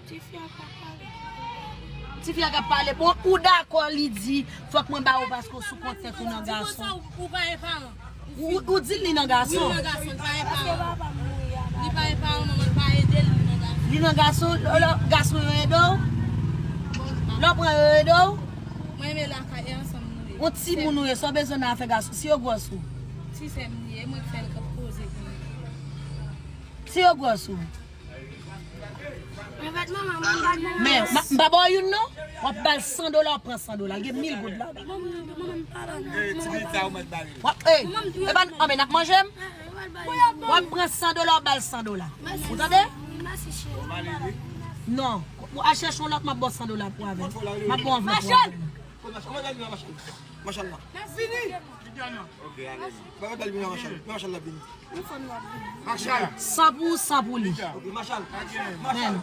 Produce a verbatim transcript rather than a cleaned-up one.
Tifi a ka pale. Tifi a ka pale. Bon, ou dakò li di, fòk mwen ba ou paske w sou kont tèt ou nan gason. Ou pa gen paran. Ou, ou di li nan gason. Li nan gason, li pa gen paran. Li pa gen paran, manman l pa ede l, li nan gason. Li nan gason, lè, lè gason yo ede w? Lè w pran yo ede w? Mwen menm lakay e ansanm nou ye. Yon timoun ou ye, sa w bezwen nan afè gason, si yo gwòs ou? Ti sè m li ye, mwen k fè l k ap poze pou li. Si yo gwòs ou? Men, m pa ba w youn non. W ap ba l san dola, w ap pran san dola. Gen mil goud la. W ap, ey, e pa, anben, n ap manje m? W ap pran san dola, w ap ba l san dola. Ou tande? Non. Ou al chèche yon lòt, m ap ba w san dola pou avè l. M ap ba w anvlòp pou avè l. Machann la. Vini. Ba yo bèl vini, machann. Machann la vini. Machann. San pou ou, san pou li. Ok, machann. Machann.